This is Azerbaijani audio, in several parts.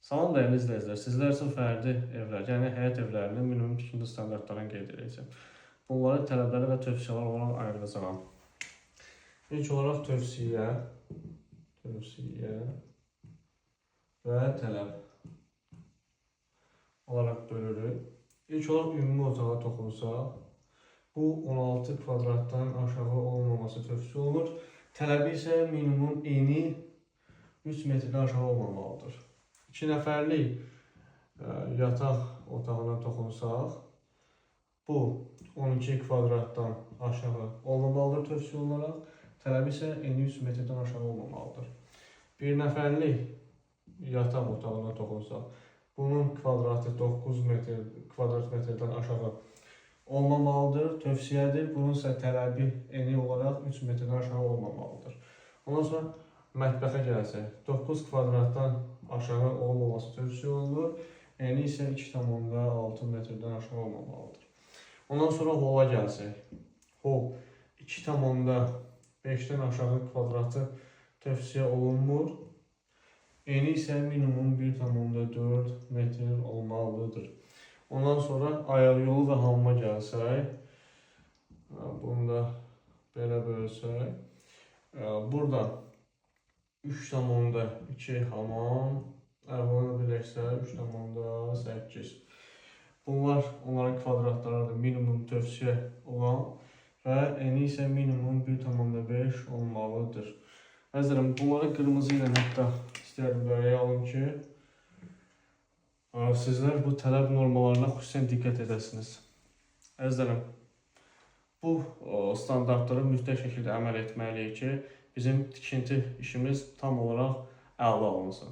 Salam dəyərli izləyicilər, sizlər üçün fərdi evlər, yəni həyət evlərinin minimum tikinti standartlarını qeyd edəcəm. Bunları tələbləri və tövsiyələr olaraq ayıracağam. İlk olaraq tövsiyə, tövsiyə və tələb olaraq bölürük. İlk olaraq ümumi otağa toxunsaq, bu 16 kvadratdan aşağı olmaması tövsiyə olunur. Tələbi isə minimum eni 3 metrdən aşağı olmamalıdır. 2 nəfərlik yataq otağına toxunsaq, bu 12 kvadratdan aşağı olmamalıdır tövsiyə olunaraq. Tələbi isə eni 3 metrdən aşağı olmamalıdır. Bir nəfərlik yataq otağına toxunsaq, bunun kvadratı 9 metr kvadrat metrdən aşağı olmamalıdır, tövsiyədir. Bunun isə tələbi eni olaraq 3 metrdən aşağı olmamalıdır. Ondan sonra mətbəxə gəlsək, 9 kvadratdan aşağı olmaması tövsiyə olunur. Eni isə 2,6 metrdən aşağı olmamalıdır. Ondan sonra hola gəlsək, hol 2,5-dən aşağı kvadratı tövsiyə olunmur. Eni isə minimum 1,4 metr olmalıdır. Ondan sonra ayaq yolu və hamama gəlsək, bunu da belə bölsək, burada 3,2 hamam, ayaq yoluna birləşsə 3,8. Bunlar onların kvadratlarıdır, minimum tövsiyə olan və eni isə minimum 1,5 olmalıdır. Əzizlərim, bunları qırmızı ilə hətta istərdim bərəyə alım ki, sizlər bu tələb normalarına xüsusən diqqət edəsiniz. Əzizlərim, bu standartlara mütləq şəkildə əməl etməliyik ki, bizim tikinti işimiz tam olaraq əla alınsın.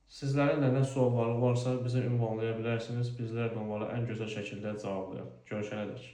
Sizlərin də nə sualları varsa bizə ünvanlaya bilərsiniz. Bizlər də onlara ən gözəl şəkildə cavablayaq. Görüşənədək.